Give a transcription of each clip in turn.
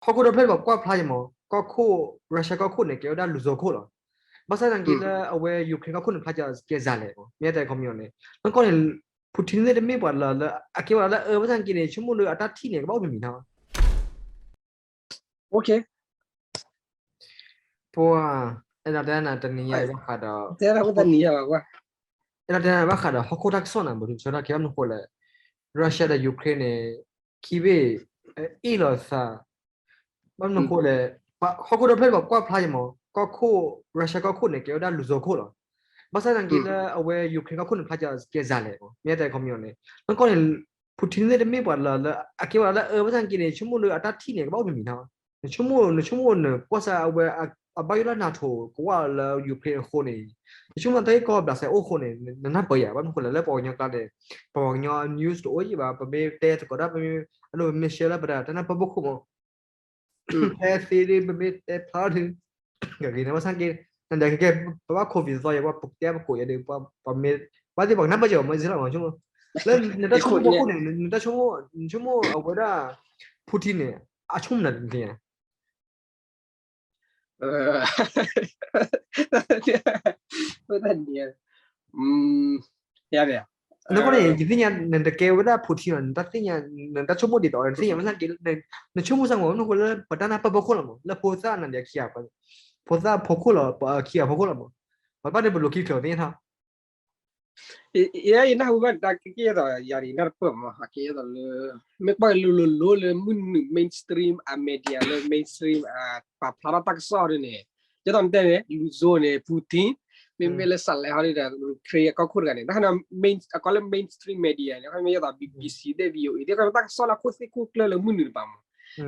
ဟီၣ်ခိၣ်ဒီဖျၢၣ်ပှၤကွၢ်ဖျါယမး ကီၢ်ခိၣ် Russia ကီၢ်ခိၣ်န့ၣ် ကဲဝဲဒၣ်လူၤစိခိၣ်လီၤ. ဘၣ်ဆၣ်သနာ်က့လၢအဝဲ Ukraine ကီၢ်ခိၣ်န့ၣ် ဖျါကဲစးလဲၣ်မး မ့ၢ်တဲခီပညီန့ၣ် နကီၢ်န့ၣ် Putin န့ၣ်တမ့ၢ်ပှၤလၢ အကဲဝဲဒၣ်လၢအအၢ ဘၣ်ဆၣ်သနာ်က့န့ၣ် ဆိကမိၣ်လၢအတၢ်ထံၣ်န့ၣ် ကဘၣ်အိၣ်မံၤမံၤနီၤ ပှၤ အဲၣ်ဒိးတဲနၤတနံၤညါဘၣ်ဃးဒီး အဲၣ်ဒိးတဲနၤဘၣ်ဃးဒီး ဟီၣ်ခိၣ်တၢ်ကစီၣ်န့ၣ် ဘၣ်ဆၣ်သနာ်က့ ဘၣ်မနုၤဃိလဲၣ် Russia ဒီး Ukraine န့ၣ် ခံဘ့ၣ် အ့ၣ်လိာ်သး ဘၣ်မနုၤဃိလဲၣ် ဟီၣ်ခိၣ်ဒီဖျၢၣ်ပှၤကွၢ်ဖျါယမး ကီၢ်ခိၣ် Russia ကီၢ်ခိၣ်န့ၣ် ကဲဝဲဒၣ်လူၤစိခိၣ်လီၤ. ဘၣ်ဆၣ်သနာ်က့လၢအဝဲ Ukraine ကီၢ်ခိၣ်န့ၣ် ဖျါကဲစးလဲၣ်မး မ့ၢ်တဲခီပညီန့ၣ် နကီၢ်န့ၣ် Putin န့ၣ်တမ့ၢ်ပှၤလၢ လၢအကဲဝဲဒၣ်လၢအအၢ ဘၣ်ဆၣ်သနာ်က့န့ၣ် ဆိကမိၣ်လၢအတၢ်ထံၣ်န့ၣ် ကဘၣ်အိၣ်မံၤမံၤနီၤ နဆိကမိၣ် နဆိကမိၣ်နကွၢ်စၢ်အဝဲ အဘၣ်ယိၣ်လၢ NATO ကဝၢလၢ Ukraine အဃိန့ၣ် နဆိကမိၣ်တၢ်ဂ့ၢ်ကီဘျးစဲအိၣ်အဃိန့ၣ် နနၢ်ပၢၢ်ယၤ ဘၣ်မနုၤဃိလဲၣ် လၢပှၤကညီကျါန့ၣ် ပှၤကညီ news တအိၣ်ယံၤဘၣ် ပမ့ၢ်တဲသကိးတၢ် ပမ့ၢ် အဒိ ပမ့ၢ် share လၢပတၢ် တၢ်နၢ်ပၢၢ်ဖီခိၣ်မး ဖဲသ့ဒ် ပမ့ၢ်တဲဖျါဒ် ကဂ့ၤန့ၣ် ဘၣ်ဆၣ်က့ နဒဲကကဲ ပဘၣ် COVID သီယဲ ပတဲပကိးယဲဒ် ပမ့ၢ် ဘၣ်သ့ၣ်ပှၤကနၢ်ပၢၢ်ကီမ့ၢ်စ့လီၤမး ဆိကမိၣ် လၢနတၢ်ဆိကမိၣ်ဖီခိၣ်န့ၣ် နတၢ်ဆိကမိၣ် နဆိကမိၣ်အဝဲဒၣ် Putin န့ၣ် အဆိကမိၣ်နၤန့ၣ် နကီၢ်န့ၣ် ယသ့ၣ်ညါ နတကဲဝဲဒၣ် Putin လီၤ နတၢ်သ့ၣ်ညါ နတၢ်ဆိကမိၣ်ဒ်သိး နသ့ၣ်ညါ ဘၣ်ဆၣ်က့ နဆိကမိၣ်စ့ၢ်ကီး မနုၤဃိလၢပတၢ်နၢ်ပၢၢ်ဖီခိၣ်လီၤမး လၢဖိသၣ်နၤဒီးခံဂၤ ဖိသၣ်ဖီခိၣ်လီၤ ပခံဂၤဖီခိၣ်လီၤမး ပဘၣ်ဒီးပလိၤခံချၢသ့ၣ်ညါထီၣ် ယဲယနၢ်ဟူဘၣ်တၢ်ကဲသိးယၤန့ၣ် နၢ်တပၢၢ်မး အကဲသိးလၢ မ့ၢ်ကွၢ်လိၤလိၤလိၤလၢမုၢ်နုာ် mainstream အ media လၢ mainstream အပာ်ဖျါထီၣ်တၢ်ကစီၣ်ဒ်န့ၣ် ကဲသိးနတဲန့ၣ် လူၤစိန့ၣ် Putin မ့မ့ၢ်လၢစးလဲဟီဒ်ဒီး Ukraine အကီၢ်ခိၣ်တဂၤန့ၣ် တၢ်ခါန့ၣ် အကီးလၢ mainstream media န့ၣ် ခီမ့ၢ်ယဲသိး BBC သ့ၣ် VOA သ့ၣ် ခီမ့ၢ်တၢ်ကစီၣ်လၢခိၣ်သ့ၣ်ခိၣ်ကျၢၢ်လၢမုၢ်နုာ်တပၤမး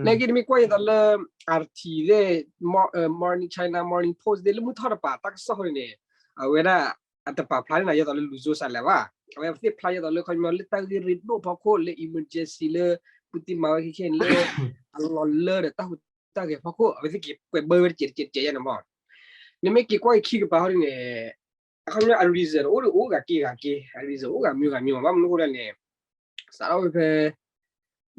နာ်က့တမ့ၢ်ကွၢ်ယဲသိးလၢ RT သ့ၣ် Morning China Morning Post သ့ၣ် လၢမုၢ်ထီၣ်တပၤတၢ်ကစီၣ်ဒ်န့ၣ် အဝဲဒၣ် အတပာ်ဖျါန့ၣ် ယဲသိးလၢလူၤစိစးလဲဘၣ် အဝဲသ့ၣ်ဖျါယဲသိးလၢခီမ့ၢ်လၢတၢ်ဂ့ၢ်ရ့ဒိၣ်ဖီခိၣ်လၢ emergency လၢ Putin မၤဝဲခဲခဲန့ၣ်လၢ အလီၤလၢဒီးတၢ်ဟူးတၢ်ဂဲၤဖီခိၣ် အဝဲသ့ၣ်က့ၤကွဲးဘၢဝဲတကဲးတကဲးတကဲးယဲန့ၣ်မး နမ့ၢ်က့ၤကွၢ်က့ၤခံကပၤဟီဒ်န့ၣ် အခီပညီအ reason အိၣ်ဒီးအိၣ်ဂၤက့ၤဂၤက့ၤ အ reason အိၣ်ဂၤမံၤဂၤမံၤမး ဘၣ်မနုၤအဃိလဲၣ်န့ၣ် စးထီၣ်ဝဲဖဲ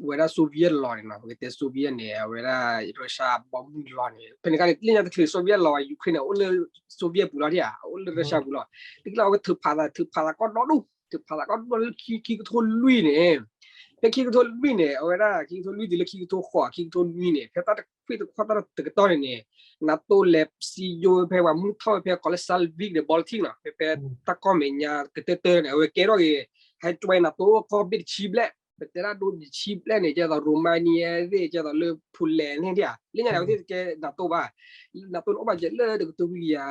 ဝဲဒၣ် Soviet လီၤန့ၣ်နီၤ ပကတဲ Soviet န့ၣ် အဝဲဒၣ် Russia ဘီမုၢ်လီၤန့ၣ် ဖဲန့ၣ်အခါန့ၣ် လၢညါတချုး Soviet လီၤ Ukraine န့ၣ် အိၣ်လၢ Soviet ပူၤလီၤဒ်ဧါ အိၣ်လၢ Russia ပူၤလီၤ လၢကျါအဝဲထုးဖးသး ထုးဖးသးကီၢ်ဒီဒူၣ် ထုးဖးသးကီၢ်ဒီဒူၣ်လၢခံ ခံကထိလွံၢ်န့ၣ် ဖဲခံကထိလွံၢ်န့ၣ် အဝဲဒၣ်ခံကထိလွံၢ်တုၤလၢခံကထိဃိး ခံကထိနွံန့ၣ် ဖဲတၢ်တခွံၣ်တခီၣ်တၢ်တကတီၢ်န့ၣ်န့ၣ် NATO လဲၤစံယိၤဝဲဖဲပှၤမုၢ်ထီၣ်ဝဲဖဲ ကီးလၢ Slavic ဒီး Baltic နီၤ ဖဲဖဲတၢ်ကီၢ်မဲာ်ညါကတၢၢ်တၢၢ်န့ၣ် အဝဲကဲထီၣ်က့ၤ ဟဲ join NATO ကီၢ်ဘ့ၣ်တဆံဘျဲၣ် ပတဲဒၣ်ဒိတဆံဘျဲၣ်န့ၣ် ကဲသိး Romania သ့ၣ် ကဲသိးလၢ Poland န့ၣ်ဧါ လၢညါန့ၣ် အဝဲသ့ၣ်တကဲ NATO ဘၣ် NATO န့ၣ်အိၣ်ဘၣ်ကဲလၢတကထိခွံကယၤ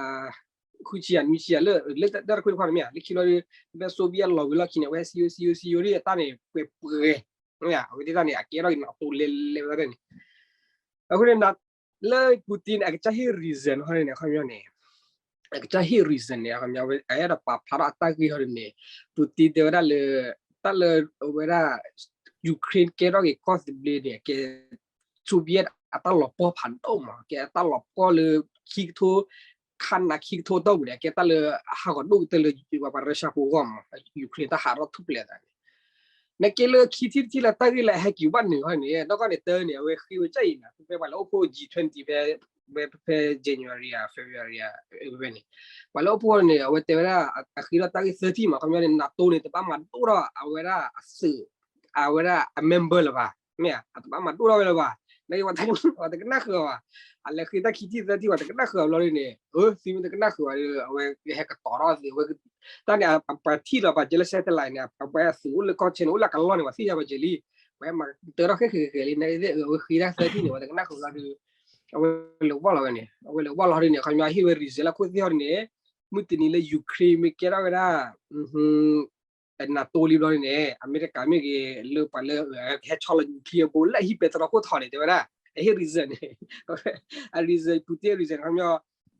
ဃုဆံယၤနွံဆံယၤလၢ လၢတၢ်တခွံၣ်တခီၣ်န့ၣ်မ့ၢ်ဧါ လၢခံလီၤဒီး ဖဲ Soviet လီၤဝံၤလီၢ်ခံန့ၣ် အဝဲစံယိၤစံယိၤဒ်အတၢ်န့ၣ် ပှဲၤပှဲၤ အဝဲသ့ၣ်တၢ်န့ၣ် အကဲထီၣ်က့ၤ NATO လဲၤလဲၤဝဲဒၣ်န့ၣ် အဃိန့ၣ် လၢ Putin န့ၣ် အကစၢ်ဟ့ၣ် reason ဟီန့ၣ်န့ၣ် အခီပညီန့ၣ် အကစၢ်ဟ့ၣ် reason န့ၣ် အခီပညီ အအဲၣ်ဒိးပာ်ဖျါထီၣ်အတၢ်ဂ့ၢ်ဟီဒ်န့ၣ် Putin တဲဝဲဒၣ်လၢ တၢ်လၢအဝဲဒၣ် Ukraine ကဲထီၣ်က့ၤကီၢ်သဘျ့န့ၣ် အကဲ Soviet အတၢ်လီၤပှီၢ်ဖးဒိၣ်မး ကဲအတၢ်လီၤပှီၢ်လၢခံကထိ ခါနၤခံကထိတီၢ်ပူၤန့ၣ် အကဲတၢ်လၢအဟးဂီၤဒိၣ်ကတၢၢ်လၢပှၤ Russia ဖိအဂီၢ်မး Ukraine တၢ်ဟးထီၣ်ထူၣ်ဖျဲးသးန့ၣ် နကဲလၢခံထံၣ်တထံၣ်လၢတၢ်ဂ့ၢ်လၢအဟဲက့ၤဘၣ်နုာ်ဟီန့ၣ် နီၢ်ကီၢ်န့ၣ်တၢ်န့ၣ် အဝဲဃ့ဝဲကၢ်အံၤနၤ ဖဲပှၤလၢအိၣ်ဖှိၣ် G twenty ဖဲ ဖဲ January ဧါ February ဧါ ဖဲန့ၣ် ပှၤလၢအိၣ်ဖှိၣ်န့ၣ် အဝဲတဲဝဲဒၣ် အဃ့ထီၣ်တၢ်ဂ့ၢ်သၢထံၣ်မး ခီပညီန့ၣ် NATO န့ၣ် တဘၣ်မၤဒိၣ်ထီၣ်အဝဲဒၣ်အသုး အဝဲဒၣ်အ member လၢၤဘၣ် မ့ၢ်ဧါ အတဘၣ်မၤဒိၣ်ထီၣ်ဝဲလၢၤဘၣ် နာ်က့ပှၤတကနၣ်ဃုာ်အီၤဘၣ် အလဲၤဃ့တၢ်ခံထံၣ်သၢထံၣ်ပှၤတကနၣ်ဃုာ်အီၤဘျီဒ်န့ၣ် အသုမ့ၢ်တကနၣ်ဃုာ်ဘၣ်ဒီး အဝဲဟဲကတီၤထီၣ်သုး အဝဲ တၢ်န့ၣ် အပှၤထံၣ်လီၤပာ်စၢၤလၢ satellite န့ၣ် အပှၤအသုးအိၣ်လၢကီၢ်ဆဲန့ၣ် အိၣ်လၢကလီၢ်န့ၣ် ပှၤသ့ၣ်ညါပာ်စၢၤလံ ပှၤမၤတၢထီၣ်ဃဲဃဲဃဲဃဲလံ နာ်က့အဝဲဃ့တၢ်သၢထံၣ်န့ၣ် ပှၤတကနၣ်ဃုာ်ဘၣ်ဒီး အဝဲလဲၤဝီလီၤဝဲန့ၣ် အဝဲလဲၤဝီလီၤဟီဒ်န့ၣ် ခီပညီဟ့ၣ်ဝဲreasonလၢခိၣ်သ့ၣ်ဟီဒ်န့ၣ် မုၢ်တနံၤလၢ Ukraine မ့ၢ်ကဲထီၣ်ဝဲဒၣ် NATO လံဘျီန့ၣ် အမဲရကၤမ့ၢ်ဂ့ၤ လၢပှၤလၢဟဲဆီလီၤ nuclear bomb လၢအဟံၣ်ပဲတြီခိၣ်ထီန့ၣ် တဲဝဲဒၣ် အဟ့ၣ် reason န့ၣ် အ reason Putin reason ခီပညီ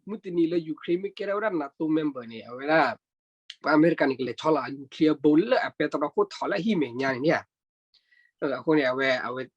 မုၢ်တနံၤလၢ Ukraine မ့ၢ်ကဲထီၣ်ဝဲဒၣ် NATO member န့ၣ် အဝဲဒၣ် ပှၤအမဲရကၤန့ၣ် ကလဲၤဆီလီၤ nuclear bomb လၢအပဲတြီခိၣ်ထီလၢအဟံၣ်မဲာ်ညါန့ၣ်န့ၣ် အဃိန့ၣ် အဝဲ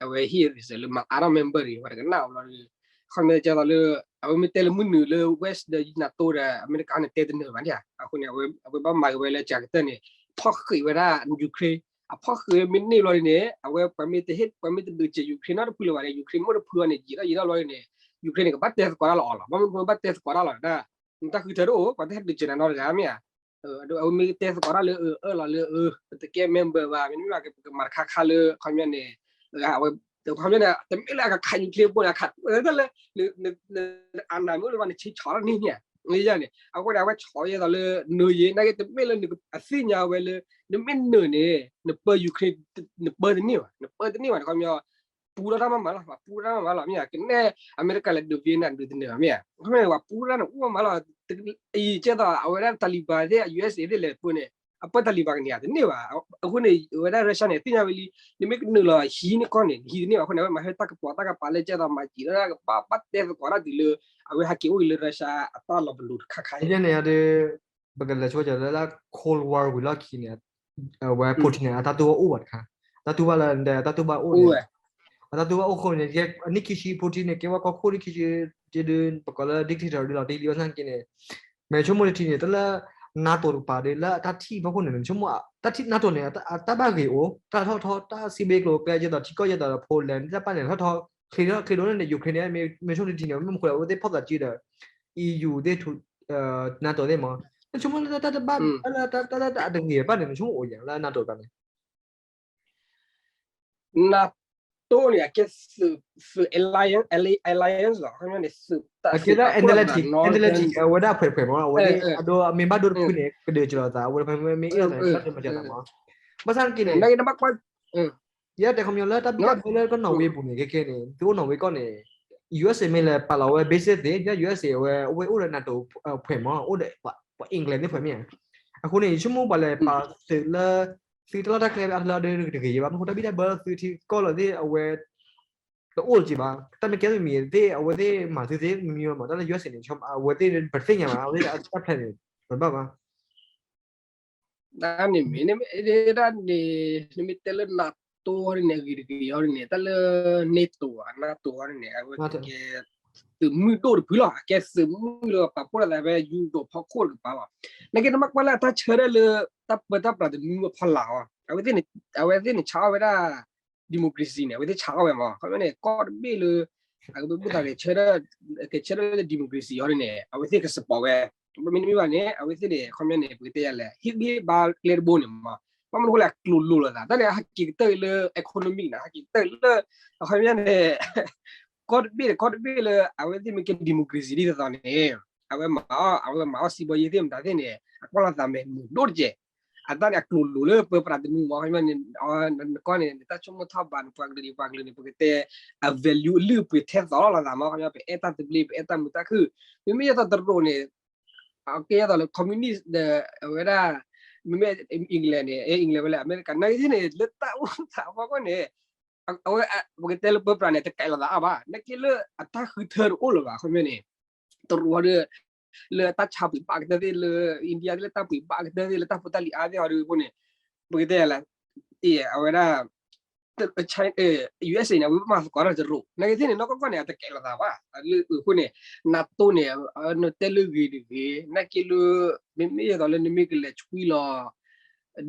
အဝဲဟ့ၣ် reason လၢမၤအါထီၣ် member န့ၣ် ပှၤတကနၣ်အီၤဘျီဒီး ခီပညီကဲသိးလၢ အဝဲမ့ၢ်တဲလၢမုၢ်နုာ်လၢ West ဒီး NATO ဒီးအမဲရကၤန့ၣ် တဲတနၢၤဘၣ်န့ၣ် အဃိန့ၣ် အဝဲဘၣ်မၤက့ၤဝဲလၢကကတၢၢ်န့ၣ် ဖီၣ်ဃံးဝဲဒၣ် Ukraine အဖီၣ်ဃုာ်မ့ၢ်န့ၢ်ဘျီန့ၣ် အဝဲပှၤမ့ၢ်တဟ့ၣ် ပှၤမ့ၢ်တဒုးစဲး Ukraine နီတဖုလၢၤဘၣ်န့ၣ် Ukraine မ့ၢ်တဖုအီၤန့ၣ် ယံာ်ထီၣ်ယံာ်ထီၣ်ဘျီန့ၣ် Ukraine န့ၣ် ကဘၣ်တဲသကိးတၢ်လီၤအီၤလီၤ. ဘၣ်မနုၤဘၣ်တဲသကိးတၢ်လီၤ နတၢ်ဃုထၢတအိၣ် ပှၤတဟဲဒုးစဲးနၤနီတဂၤမ့ၢ်ဧါ. အဝဲမ့ၢ်တဲသကိးတၢ်လၢအၢၣ်လီၤလၢ ပတကဲ member ဘၣ် မ့တမ့ၢ်ဘၣ် ပကမၤတခါခါလၢ ခီပညီန့ၣ် အဝဲ ခီပညီန့ၣ် တမ့ၢ်လၢအကခး nuclear ဘိန့ၣ် အခးတၢ်လၢ န အာဏာ မ့ၢ်အိၣ်လၢၤဘၣ် နဆ့ဆီၣ်ထီၣ်န့ၢ်န့ၣ် န့ၣ် အဃိန့ၣ် အဝဲဆီၣ်ယဲသိးလၢ နုာ်ယဲ နာ်က့တမ့ၢ်လၢ အသ့ၣ်ညါဝဲလၢ နမ့ၢ်နုာ်န့ၣ် နပၢ Ukraine နပၢတန့ၢ်ဘၣ် နပၢတန့ၢ်ဘၣ်န့ၣ် ခီပညီ ပူထီၣ်တၢ်မးမးလီၤ ပှၤပူထီၣ်တၢ်မးမးလီၤ မ့ၢ်ဧါ ကနဲၣ် အမဲရကၤလဲၤဒုး Vietnam ဒုးတန့ၢ်ဘၣ် မ့ၢ်ဧါ ခီပညီန့ၣ် ပှၤပူထီၣ်တၢ်န့ၣ် အိၣ်မးလီၤ အံၤကဲသိး အဝဲဒၣ် Taliban သ့ၣ် USA သ့ၣ်လဲၤပၢန့ၣ် အပၢ Taliban ကန့ၢ်ဧါ တန့ၢ်ဘၣ် အဃိန့ၣ် အဝဲဒၣ် Russia န့ၣ် သ့ၣ်ညါဝဲလံ နမ့ၢ်ကနုာ်လီၤဟံးန့ၢ်ကီၢ်န့ၣ် နဟံးတန့ၢ်ဘၣ်အဃိန့ၣ် အဝဲမၤဟဲတၢ်ကပီၤတၢ်ကပၤလၢကဲသိးမၤစံးဒီးကဘၣ်ဘၣ်တဲသကိးတၢ်တုၤလၢ အဝဲဟဲက့ၤအိၣ်အံၤလၢ Russia အတၢ်လီၤပလိာ်တခါခါအံၤန့ၣ် ပကလဲၤဆိကမိၣ်လၢ Cold War ဝံၤလီၢ်ခံန့ၣ် အဝဲ Putin န့ၣ် အတၢ်တူၢ်ဘၣ်အိၣ်ဘၣ်တခါ အတၢ်တူၢ်ဘၣ်လၢ အတၢ်တူၢ်ဘၣ်အိၣ်န့ၣ် အတၢ်တူၢ်ဘၣ်အိၣ်ဃိန့ၣ် အနံၣ်ခံဆံ Putin န့ၣ် ကဲဝဲကီၢ်ခိၣ်နံၣ်ခံဆံ ဒုး ပကိးလၢ dictator ဒ်လီၤတံၢ်လံဘၣ်ဆၣ်က့န့ၣ် မ့ၢ်ဆိကမိၣ်တထံၣ်န့ၣ် တၢ်လၢ NATO တကပၤဒီး လၢအတၢ်ထံၣ်ဖီခိၣ်န့ၣ် မ့ၢ်ဆိကမိၣ် တၢ်ထံၣ် NATO န့ၣ် အတၢ်ဘၣ်ဂ့ၤအိၣ် တၢ်ထီၣ်ထီၣ်တၢ်စံးဘျုးကျိၤကျဲ ကဲသိးထံကီၢ် ကဲသိး Poland တၢ်ပၢ်န့ၣ် ထီၣ်ထီၣ် ချ့ထီၣ်ချ့ဒိၣ်န့ၣ် Ukraine န့ၣ် မ့ၢ်ဆိကမိၣ်တထံၣ်န့ၣ် မ့ၢ်မ့ၢ်ဃိလၢအဝဲသ့ၣ်ဖီၣ်သးစုဒီး EU သ့ၣ် NATO သ့ၣ်မး မ့ၢ်ဆိကမိၣ်လၢတၢ်တဘၣ် လၢတၢ်တဂ့ၤဘၣ်န့ၣ် မ့ၢ်ဆိကမိၣ်အိၣ်ယဲၢ်လၢ NATO တကပၤန့ၣ် NATO န့ၣ် အကဲသုး alliance လီၤ ခီပညီန့ၣ် သုး အကဲလၢ Atlantic Atlantic အဝဲဒၣ်ဖှဲးဖှဲးမး အဝဲသ့ၣ်အဒိ အမ့ၢ်ဘၣ်ဒိတဖုန့ၣ် ကဒုးကလီၤသး အဝဲမ့ၢ်အ့ၣ်လီၤသးန့ၣ် ဘၣ်ဒိမၤစၢၤသးမး ဘၣ်ဆၣ်က့န့ၣ် ယတဲခီပညီလၢတၢ်ဘံၣ်တၢ်ဘၢလၢကီၢ်နီၣ်ဝ့ပူၤန့ၣ် ခဲခဲန့ၣ် သုအိၣ်နီၣ်ဝ့ကီၢ်န့ၣ် USA မ့ၢ်လဲၤပာ်လီၤဝဲ base သ့ၣ် ယဲ USA အဝဲ အဝဲအိၣ်ဒီး NATO ဖှဲးမး အိၣ်ဒီး ပှၤ England သ့ၣ်ဖှဲးမ့ၢ်ဧါ အဃိန့ၣ် ယဆိကမိၣ်ပှၤလဲၤပာ်သုးလၢ သုးတၢ်လီၢ်တၢ်ကျဲအါတလၢဒီးတဂ့ၤဘၣ် မ့ၢ်ဃိတၢ်ဘံၣ်တၢ်ဘၢသုးထံကီၢ်လီၤသ့ၣ် အဝဲ တအိၣ်လၢၤဘၣ် တၢ်မ့ၢ်ကဲမံၤသ့ၣ် အဝဲသ့ၣ်မၤသုးသ့ၣ်မံမံမး တၢ်လၢ USA န့ၣ် အဝဲသ့ၣ်ပသ့ၣ်ညါဘၣ် အဝဲသ့ၣ်အတၢ် plan န့ၣ် ပဘၣ်ဘၣ် တၢ်န့ၣ်မ့ၢ် ဒ်န့ၣ် နမ့ၢ်တဲလၢ NATO န့ၣ် အဂ့ၤတဂ့ၤအီၤန့ၣ် တၢ်လၢ NATO အ NATO အီၤန့ၣ် အဝဲကဲ သုးမုၢ်ဒိၣ်တဖုလီၤ အကဲသုးမုၢ်လၢပာ်ဖှိၣ်လိာ်သးဖဲ Europe ဖီခိၣ်တကပၤလီၤ နာ်က့နမ့ၢ်ကွၢ်လၢအတၢ်ဆၢထၢၣ်လၢ တၢ်ပၢတၢ်ပြးတမံၤအဖီလာ်အီၤ အဝဲသ့ၣ်န့ၣ် ဆါအီၣ်ဝဲဒၣ် democracy န့ၣ် အဝဲသ့ၣ်ဆါအီၣ်ဝဲမး ခီပညီန့ၣ် ကီၢ်တဘ့ၣ်လၢ အကဘၣ်ဘူၣ်သးကဆၢထၢၣ် ကဆၢထၢၣ်လၢ democracy အီၤန့ၣ် အဝဲသ့ၣ်က support ဝဲ မ့တမ့ၢ်ဘၣ်န့ၣ် အဝဲသ့ၣ်န့ၣ် ခီပညီန့ၣ် ပကတဲယၤလဲၣ် ဟ့ၣ်ဂံၢ်ဘါကျဲတဘိန့ၣ်မး ဘၣ်မနုၤအဃိလဲၣ် အကျိၤလိၤလိာ်သး တၢ်န့ၣ် ဟဲက့ၤကတၢၢ်လၢ economic န့ၣ် ဟဲက့ၤကတၢၢ်လၢ ခီပညီန့ၣ် ကီၢ်တဘ့ၣ်န့ၣ် ကီၢ်တဘ့ၣ်လၢ အဝဲသ့ၣ်မ့ၢ်ကဲ democracy ဒ်သိးသိးန့ၣ် အဝဲမၤအီၣ် အဝဲမၤအီၣ်စံးဘီယ့ၢ်သ့ၣ်မတၤသ့ၣ်န့ၣ် အကွၢ်လိာ်သးမဲာ်မုာ်ဒိၣ်တက့ၢ် အတၢ်န့ၣ် အကျိၤလိၤလၢပၢပြးတမံၤမး ခီပညီန့ၣ် နကီၢ်န့ၣ် နတၢ်ဆိကမိၣ်ထီၣ်ဘး နပှၤကလုာ်ပှၤကလုာ်န့ၣ် ပကတဲ အ value အလုၢ်အပှ့ၤထဲသိးလိာ်သးမး ခီပညီ ပအဲၣ်တၢ်သဘျ့ ပအဲၣ်တၢ်မုာ်တၢ်ခုၣ် မ့မ့ၢ်ယဲသိးတရူးန့ၣ် အကဲသိးလၢ communist ဒီး အဝဲဒၣ် မ့မ့ၢ် England န့ၣ် England ဝဲလၢ အမဲရကၤ နာ်က့သ့ၣ်န့ၣ် လၢတၢ်အိၣ်သးအဖီခိၣ်န့ၣ် အဝဲ ပကတဲလၢပၢပြးန့ၣ် တကဲလိာ်သးအါဘၣ် နာ်က့လၢအတၢ်ဃုထၢတအိၣ်လၢၤဘၣ် ခီပညီန့ၣ် တရူးဒီး လၢတၢ်ဆါပှ့ၤဘၣ်ကတၢၢ်သ့ၣ် လၢ India သ့ၣ်လၢတၢ်ပှ့ၤဘၣ်ကတၢၢ်သ့ၣ် လၢတၢ်ဖိတၢ်လံၤအါသ့ၣ်အီၤဒီးအဃိန့ၣ် ပကတဲလၢ အဝဲဒၣ် USA န့ၣ် အဝဲမၤသကိးတၢ်တရူး နာ်က့သ့ၣ်န့ၣ် နီၢ်ကီၢ်ကီၢ်န့ၣ် အတကဲလိာ်သးဘၣ် လၢအဃိန့ၣ် NATO န့ၣ် နတဲလၢဂ့ၤတဂ့ၤ နာ်က့လၢ မ့မ့ၢ်ယဲသိးလၢနမ့ၢ်ကလဲၤဆွံလီၤ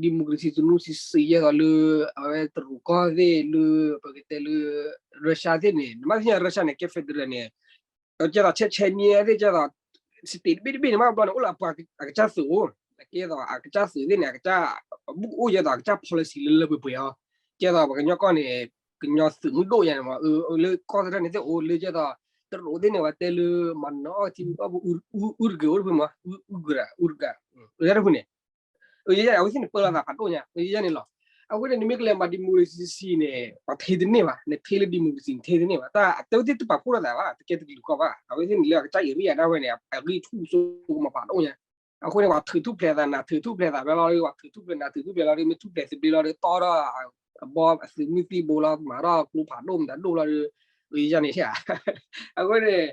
democracy သနူဆံးဆံး ယဲသိးလၢ အဝဲတရူးကီၢ်သ့ၣ်လၢ ပကတဲလၢ Russia သ့ၣ်န့ၣ် နဘၣ်သ့ၣ်ညါ Russia န့ၣ် ကဲ federal န့ၣ် ကဲသိး Chechnya သ့ၣ် ကဲသိး state တဘ့ၣ်တဘ့ၣ်န့ၣ် မ့ၢ်ဘျီန့ၣ် အိၣ်လၢအပှၤအကစၢ်သုးအိၣ် ကဲသိးအကစၢ်သုးသ့ၣ်န့ၣ် အကစၢ် ဘူးကအိၣ်ယဲသိးအကစၢ် policy လၢလၢပှဲၤပှဲၤအီၤ ကဲသိးပှၤကညီကီၢ်န့ၣ် ကညီသုးမုၢ်ဒိၣ်ယါန့ၣ်မး လၢကီၢ်သရၣ်န့ၣ်သ့ၣ်အိၣ်လၢကဲသိး တရူးသ့ၣ်န့ၣ် ပှၤတဲလၢ မၤနီၣ်အီၣ်ထံအီၣ်ပူၤ အူတက့ၤအိၣ်တဖုမး အူတက့ၤ အူတက့ၤ တဖုန့ၣ် အဝဲသ့ၣ်န့ၣ် ပၢလီၤသးဖးဒိၣ်ညါ ယဲန့ၣ်လီၤ. အဃိန့ၣ် နမ့ၢ်ကလဲၤမၤ democracy န့ၣ် ပှၤထဲတန့ၢ်ဘၣ်, နထဲလၢ democracy နထဲတန့ၢ်ဘၣ်. တၢ်အတဲဝဲသ့ၣ်တပာ်ဖှိၣ်လိာ်သးဘၣ်, တကဲတကလုာ်ကီၢ်ဘၣ်. အဝဲသ့ၣ်န့ၣ်လၢအကစၢ် area ဒၣ်ဝဲန့ၣ် အဂံၢ်ဆူၣ်ဆိကမိၣ်ဖးဒိၣ်ညါ. အဃိန့ၣ် ပှၤထုးထူၣ်ဖျဲးသး နၤထုးထူၣ်ဖျဲးသးဖဲလီၤ, ပှၤထုးထူၣ်ဖျဲး နၤထုးထူၣ်ဖျဲးလီၤ, မ့ၢ်ထူၣ်ဖျဲးသဘျ့လီၤဒီး တီထီၣ်အဘီအသုးမုၢ်သံဘိလီၤ, မၤထီၣ်ကျိဖးဒိၣ်မတၤဒိၣ်လီၤဒီး ယန့ၣ် အဃိန့ၣ်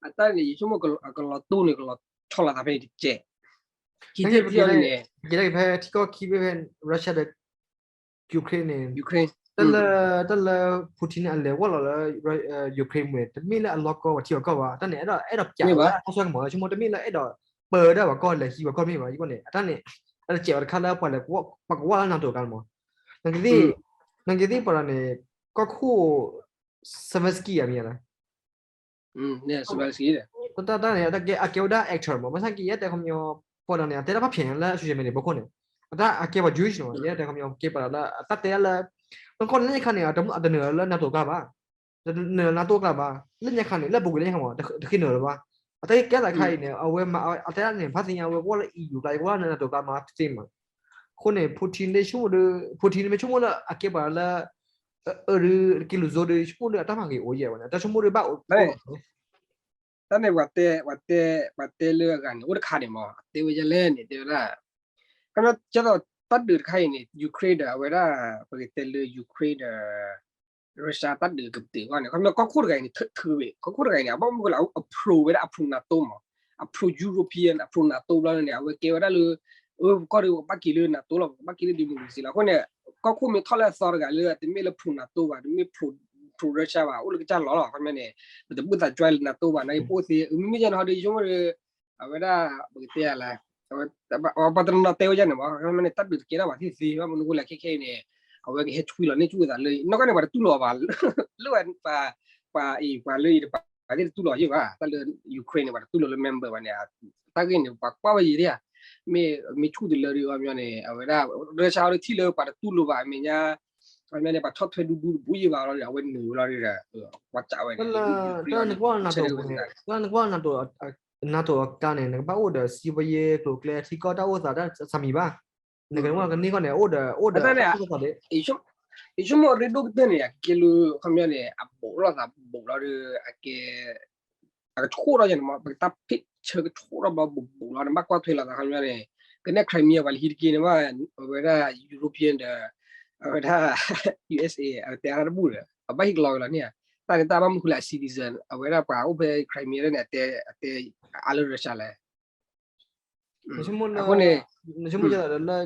အတၢ်န့ၣ် ယဆိကမိၣ်ကလီၤတူၢ်န့ၣ် ကလီၤဆီလိာ်သးဖဲန့ၣ်တကဲး က့ၤဖဲထံကီၢ်ခံဘ့ၣ်ဖဲ Russia ဒီး Ukraine န့ၣ် တၢ်လၢ Putin န့ၣ် အလဲၤဝဲလီၤလၢ Ukraine ဝဲ တမ့ၢ်လၢအလီၢ်ကီၢ်ပှၤထံပှၤကီၢ်ဘၣ်. တၢ်န့ၣ် အဲၣ်ဒိး အဲၣ်ဒိးပျးဝဲအါဆီကမီၤလၢ ဆိကမိၣ် တမ့ၢ်လၢအဲၣ်ဒိးပၢဒၣ်ပှၤကီၢ်လဲၤဟံးပှၤကီၢ်မ့ၢ်ဘၣ်. ယကွၢ်န့ၣ် အတၢ်န့ၣ် အဲၣ်ဒိးစဲးဝဲတခါလၢပှၤလဲၤ ပှၤကဝၢ်လၢ NATO ကါမး နကသ့ၣ်ပှၤဒီးန့ၣ် ကီၢ်ခိၣ် Zelensky မ့ၢ်ဧါ, တၢ်တၢ်န့ၣ် အကဲဝဲဒၣ် actor မး, ဘၣ်ဆၣ်က့ ယဲတဲခီပညီ ပှၤဒီးန့ၣ် အတဲတၢ်ဖးဖျဲးညါလၢ social media ဘီခိၣ်န့ၣ် အတၢ်အကဲပှၤ Jewish န့ၣ်မး, ယဲတဲခီပညီ ကဲပှၤဒီးလၢ အတၢ်တဲလၢ နကီၢ်လၢညါခါန့ၣ် အတနုာ်လၢ NATO အကျါဘၣ်, တနုာ်လၢ NATO အကျါဘၣ်, လၢညါခါန့ၣ် လၢပူၤကွံာ်လၢညါခါမး တဃ့နုာ်လၢၤဘၣ်, အတၢ်ကဲသးခါအံၤန့ၣ် အဝဲမၤအတၢ်န့ၣ် ဖးသ့ၣ်ညါ အဝဲကဝီၤလၢ EU ကျါ ကဝီၤလၢ NATO ကျါမၤသ့မး, အဃိန့ၣ် Putin န့ၣ်ဆိကမိၣ်ဒီး Putin န့ၣ်မ့ၢ်ဆိကမိၣ်လၢအကဲပှၤလၢ အၢဒုး က့ၤလူၤစိဒီး ဆိကမိၣ်ဒီးအတၢ်မၤဂ့ၤအိၣ်ယဲၢ်ဝဲန့ၣ် တၢ်ဆိကမိၣ်ဒီးဘၣ်အိၣ်န့ၣ် တၢ်န့ၣ် ပှၤတဲ ပှၤတဲ ပှၤတဲလၢအဂၤန့ၣ် အိၣ်တခါန့ၣ်မး တဲဝဲဒ်လဲၣ်န့ၣ် တဲဝဲဒၣ် ခီဖျိတၢ်ဒုးတခါအံၤန့ၣ် Ukraine ဒီး အဝဲဒၣ် ပကတဲလၢ Ukraine ဒီး Russia တၢ်ဒုးကပတုာ်အဂီၢ်န့ၣ် ခီဖျိကီၢ်ခိၣ်တဂၤအံၤန့ၣ် ထုးဝဲ ကီၢ်ခိၣ်တဂၤအံၤန့ၣ် အဘၣ်မနုၤဃိလဲၣ် အ pro ဝဲဒၣ်အ pro NATO မး အ pro European အ pro NATO ဘျီန့ၣ် အဝဲကဲဝဲဒၣ်လၢ အၢ ပကီၢ်ဒီးပကဘၣ်က့ၤလၢ NATO လီၤ ပကဘၣ်က့ၤလၢ democracy လီၤ. အဃိန့ၣ် ကီၢ်ခိၣ်မ့ၢ်ထီၣ်လၢအသီတဂၤလၢ တမ့ၢ်လၢ pro NATO ဘၣ် တမ့ၢ် pro pro Russia ဘၣ် အိၣ်လၢကစၢ်လီၤလီၤ. ခီဖျိန့ၣ် ပတဘူၣ်သး join လၢ NATO ဘၣ် နာ်က့ ပအိၣ်သ့ မ့မ့ၢ်ယဲန့ၣ်ဟီဒီး ယဆိကမိၣ်ဒီး အဝဲဒၣ် ပကတဲလဲၣ် ပှၤတနီၤနီၤတဲဝဲဒ်န့ၣ်မး ခီဖျိန့ၣ် တၢ်ဒုးတကဲထီၣ်ဘၣ်သ့ၣ်သ့ ဘၣ်မနုၤဃိလဲၣ် ခဲခဲအံၤန့ၣ် အဝဲကဟဲဆွံလီၤန့ၢ်ဆူၣ်အသးလၢ နီၢ်ကီၢ်န့ၣ် ပှၤတတူၢ်လိာ်ဘၣ် လၢဝဲ ပှၤအံၤ ပှၤလၢအံၤတပၤသ့ၣ်တတူၢ်လိာ်ယဲၢ်ဘၣ် တၢ်လၢ Ukraine န့ၣ် ပှၤတတူၢ်လိာ်လၢ member ဘၣ်န့ၣ် တၢ်ဂ့ၢ်န့ၣ် ပှၤကွၢ်ဝဲယံၤဒၣ် မ့ၢ်မ့ၢ်ဆူၣ်တလၢဒီး ခီဖျိန့ၣ် အဝဲဒၣ် Russia ဟီဒီးထံၣ်လၢပှၤတတူၢ်လိာ်ဘၣ်အမဲာ်ညါ ခီဖျိန့ၣ် ပှၤဆီၣ်ထွဲဒူဒူတဘူၣ်ယံၤဘၣ်လီၤဒီး အဝဲနုာ်လီၤဒီး ပှၤစးဝဲန့ၣ် တၢ်နကွၢ် NATO န့ၣ် တၢ်နကွၢ် NATO အကျါန့ၣ် နကဘၣ်အိၣ်ဒီး စံးဘီယ့ကျိၤကျဲထံကီၢ်တၢ်အိၣ်သးတၢ်ဆါမံၤဘၣ် နကနကွၢ်ကန့ၢ်ကီၢ်န့ၣ် အိၣ်ဒီး အိၣ်ဒီး ယဆိကမိၣ်ရ့ဒိၣ်ကတၢၢ်န့ၣ် အကဲလၢ ခီဖျိန့ၣ် အဘူးလိာ်သး ဘူးလီၤဒီး အကဲ အကဆိၣ်ထီၣ်ယဲန့ၣ်မး ပကတၢ်ဖ့ၣ်ဆၢကဆိၣ်ထီၣ်ဘျီဘူးဘူးလီၤ နဘၣ်ကွၢ်ထွဲလိာ်သးခီဖျိန့ၣ် ကနဲၣ် Crimea ပှၤလၢဟံးတက့ၢ်န့ၣ်ဘၣ် အဝဲဒၣ် European ဒီး အဝဲဒၣ် USA အတဲအါတဘူၣ်ဒီး အဘၣ်ဟ့ၣ်ကလီကလီန့ၣ်ဧါ တၢ်န့ၣ်တၢ်ဘၣ်မနုၤဃိလဲၣ် အ citizen အဝဲဒၣ်ပှၤအိၣ်ဖဲ Crimea န့ၣ် အတဲ အါလၢ Russia လဲၣ် အဃိန့ၣ် နဆိကမိၣ်လၢ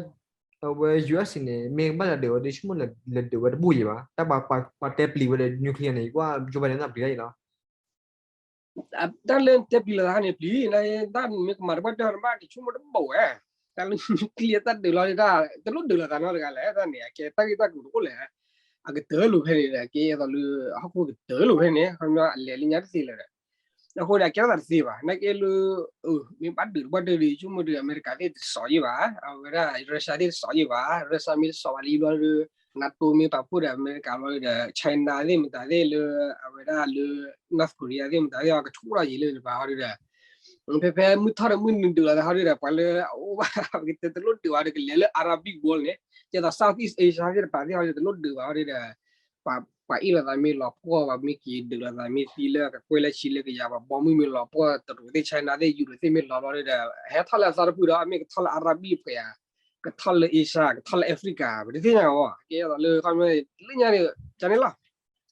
အဝဲ USA န့ၣ် မ့ၢ်ကဘၣ်လဲၤဒုးဝဲဒီး ဆိကမိၣ်လဲၤဒုးဝဲတဘူၣ်ယံၤဘၣ် တၢ်ပှၤတဲပျံၤဝဲဒီး nuclear န့ၣ် ယကွၢ်ယိၤဘးဒဲးန့ၣ်ပျံၤတၢ်အံၤလီၤ တၢ်လၢတဲပျံၤလိာ်သးန့ၣ်ပျံၤ တၢ်မ့ၢ်ကမၤတပှၢ်တၢၢ်တဘၣ် ကဆိကမိၣ်တဘၣ်ဝဲ တၢ်လၢ nuclear တၢ်ဒုးလီၤဒၣ် တလိၣ်ဒုးလိာ်သးနီတဂၤလဲၣ် တၢ်န့ၣ် အကဲတၢ်ဂ့ၢ်တၢ်ကျိၤတအိၣ်လဲၣ် အကတၢၢ်လိာ်ဖဲန့ၣ်ဒီး ကဲသိးလၢ ဟီၣ်ခိၣ်ကတၢၢ်လိာ်ဖဲန့ၣ် ခီဖျိအလဲၤလၢညါတသ့လၢၤဒီး အဃိန့ၣ် အကဲထီၣ်သးတသ့ဘၣ် နာ်က့လၢ မ့ၢ်ဘၣ်ဒုးတပှၢ်တၢၢ်ဒီး ဆိကမိၣ်ဒီး အမဲရကၤသ့ၣ်တစီၤယံၤဘၣ် အဝဲဒၣ် Russia သ့ၣ်တစီၤယံၤဘၣ် Russia မ့ၢ်တစီၤဘၣ်လံဘျီဒီး NATO မ့ၢ်ပာ်ဖှိၣ်ဒီးအမဲရကၤဘျီဒီး China သ့ၣ်မတၤသ့ၣ်လၢ အဝဲဒၣ်လၢ North Korea သ့ၣ်မတၤသ့ၣ် အကဆိၣ်ထီၣ်ယံၤလၢတပၤဟီဒီး ဖဲဖဲမုၢ်ထီၣ်ဒီးမုၢ်နုာ်ဒုးလီၤသးဟီဒီး ပှၤလၢအအိၣ်ဘၣ် ပကတဲတလိၣ်ဒုးဘၣ်ဒီး ကလဲၤလၢ Arabic world န့ၣ် ကဲသိး Southeast Asia သ့ၣ်တဖၣ်သ့ၣ်ဟီဒီး တလိၣ်ဒုးဘၣ်ဟီဒီး ပှၤအ့ၣ်လိာ်သးမ့ၢ်လီၤပှီၢ် ပှၤမ့ၢ်က့ၤဒုးလိာ်သးမ့ၢ်သံလၢကကွဲၢ်လၢဆံးလၢကယၤ ပှၤဘီမုၢ်မ့ၢ်လီၤပှီၢ် တရူးသ့ၣ် China သ့ၣ် ယူရိသ့ၣ်မ့ၢ်လီၤဘျီဒီး ဟဲထီၣ်လၢအသီတဖုဒီး မ့ၢ်ကထီၣ်လၢ Arabic ပှဲၤဧါ ကထီၣ်လၢ Asia ကထီၣ်လၢ Africa ပတသ့ၣ်ညါအီၤ ကဲသိးလၢ ခီဖျိလၢညါန့ၣ် ကန့ၣ်လီၤ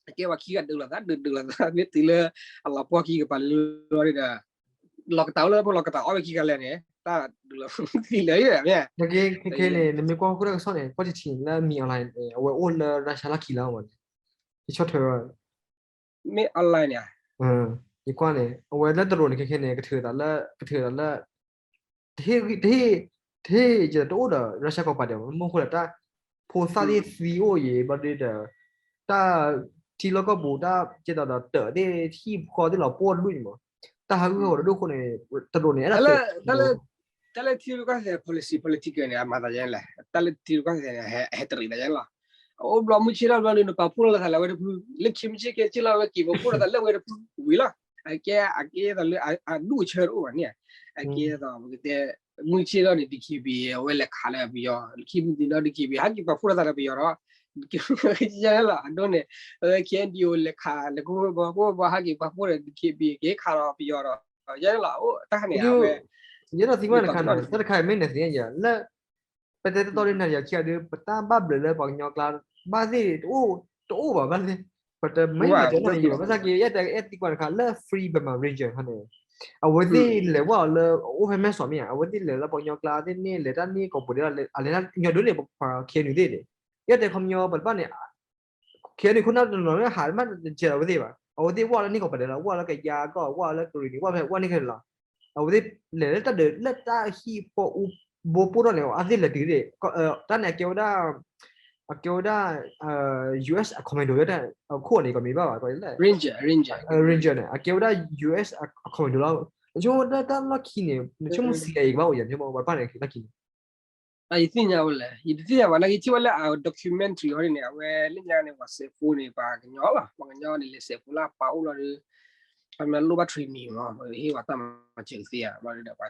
အကဲပှၤခံဂၤဒုးလိာ်သး ဒုးဒုးလိာ်သး မ့ၢ်တုၤလၢ အလီၤပှီၢ်ခံကပၤလၢလီၤဒီး လီၤကတၢ်အိၣ်လၢပလီၤကတၢ်အီၣ်ဝဲခံဂၤလဲၣ်န့ၣ် တၢ်ဒုးလိာ်သံလၢၤမ့ၢ် ခဲခဲန့ၣ် နမ့ၢ်ကွၢ်ဟီၣ်ခိၣ်တၢ်ကစီၣ်န့ၣ် ကွၢ်ထံထံလၢ မံၤ online န့ၣ် အဝဲအိၣ်လၢ Russia လီၢ်ခံလီၤမးန့ၣ် ယဆီၣ်ထွဲ မ့ၢ် online န့ၣ် ယကွၢ်န့ၣ် အဝဲလၢတရူးန့ၣ် ခဲခဲန့ၣ် ကထုးသးလၢ ကထုးသးလၢ တဟ့ၣ် တဟ့ၣ် တဟ့ၣ် တအိၣ်ဒီး Russia ကီၢ်ပၤဒဲးမး မ့ၢ်ဃိလၢတၢ် ဖိသၣ်သ့ၣ်သံအိၣ်ယံၤ ဘျီဒီး တၢ်ထံလီၢ်ကီၢ်ပူၤ တၢ်ကဲသိးဒီးတၢ်သ့ၣ် ဟံၣ်ဖီသ့ၣ်လီၤပှီၢ်တဒူၣ်န့ၣ်မး တၢ်ဟးဂူာ်ဟးဂီၤတဒူၣ်အဃိန့ၣ် တရူးန့ၣ် အဲၣ်ဒိး တၢ်လၢထံရူၢ်ကီၢ်သဲး policy politic န့ၣ် အမၤသးယဲလဲၣ် တၢ်လၢထံရူၢ်ကီၢ်သဲးန့ၣ် ဟဲတရံးသးယဲလီၤ အအိၣ်ဘျီမုၢ်ဆ့ၣ်ထီၣ်ဘျီဒီး နပာ်ဖှိၣ်လိာ်သးလၢအဝဲတဖု လၢခံမုၢ်ဆ့ၣ်ကဲဆ့ၣ်လီၤ အဝဲက့ၤပာ်ဖှိၣ်လိာ်သးလၢအဝဲတဖုဝံၤလီၤ အကဲ အကဲသိးလၢအဒူၣ်အဆၢတအိၣ်ဘၣ်န့ၣ် အကဲသိးပကတဲ မုၢ်ဆ့ၣ်ထီၣ်န့ၣ် DKBA အဝဲလဲၤခးလၢပယီၤ ခံမုၢ်နံၤဒီး DKBA ဟဲက့ၤပာ်ဖှိၣ်လိာ်သးလၢပယီၤဒီး လၢ KNDO လဲၤခး လဲၤကဝဲဘီ ကဝဲဘီဟဲက့ၤပာ်ဖှိၣ်ဒီး DKBA က့ၤခးဒီးပယီၤဒီး ယဲလီၤ အိၣ်တၢ်ခါန့ၣ် အဝဲ ယဲဒီးသံကွၢ်တခါန့ၣ် တၢ်တခါအံၤမ့ၢ်နသ့ၣ်ညါလၢ ပတဲတတီၤဒ်နၤယၤခံဂၤဒီး ပတၢ်ဘၣ်ဘျုးလၢပှၤကညီကျါ ဘၣ်သ့ၣ်တအိၣ် တအိၣ်ဘၣ်ဘၣ်သ့ၣ် ပတမ့ၢ်မၤတဲလီၤန့ၣ်ယံၤဘၣ် ဘၣ်ဆၣ်က့ ယဲတဲအဲၣ်သံကွၢ်တခါလၢ Free Burma Ranger ခါန့ၣ် အဝဲသ့ၣ်လဲၤဝဲအီၤလၢ အိၣ်ဖဲမဲၢ်စီးမ့ၢ်ဧါ အဝဲသ့ၣ်လဲၤလၢပှၤကညီကျါသ့ၣ်န့ၣ် လဲၤတၢ်န့ၣ်ကိးပူၤဒ်လီၤ အလဲၤတၢ်ညီဒိၣ်န့ၣ် ပှၤ KNU သ့ၣ်န့ၣ် ယဲတဲခီပညီပတဘၣ်န့ၣ် KNU ခိၣ်နၢ်တနီၤနီၤဟးမးတကဲလီၤဝဲသ့ၣ်ဘၣ် အဝဲသ့ၣ်ဝဲလၢန့ၣ်ကိးပူၤဒ်လီၤ ဝဲလၢကယၤကီၢ် ဝဲလၢကရံၣ်နံၣ် ဝဲဖဲဝဲန့ၣ်ခဲလၢာ်လီၤ အဝဲသ့ၣ်လဲၤလၢတၢ်ဒုးလၢတၢ်ဟံၣ်ဖိအူဘိပိၢ်ထီၣ်န့ၣ် အဝဲသ့ၣ်လဲၤတုၤသ့ၣ် တၢ်န့ၣ်အကဲဝဲဒၣ် အကဲဝဲဒၣ် US အ commando လၢတၢ်အခိၣ်န့ၣ် ကမ့ၢ်ဘၣ်ဘၣ် ကလဲၣ် ranger န့ၣ် အကဲဝဲဒၣ် US အ commando လီၤ. နဆိကမိၣ်တၢ်လီၢ်ခံန့ၣ် နဆိကမိၣ် CIA ကဘၣ်အိၣ်ယၤ နဆိကမိၣ် ပှၤတဖၣ်န့ၣ် လီၢ်ခံန့ၣ် ယသ့ၣ်ညါဝဲလဲၣ် ယတသ့ၣ်ညါဘၣ် နာ်က့ထံၣ်ဝဲလၢအ documentary ဟီန့ၣ် အဝဲလၢညါန့ၣ် ပှၤစဲးဖိန့ၣ် ပှၤကညီလီၤ ပှၤကညီန့ၣ် လဲၤစဲးဖိလၢအပာ်အိၣ်လီၤဒီး ပှၤမ့ၢ်လိၣ်ဘၣ် training မး ဟ့ၣ်ဝဲတၢ်မၤစၢၤကသ့ဧါ ဘျီဒီး ပှၤဆှၢန့ၢ်အီၤအီၤန့ၣ် ပှ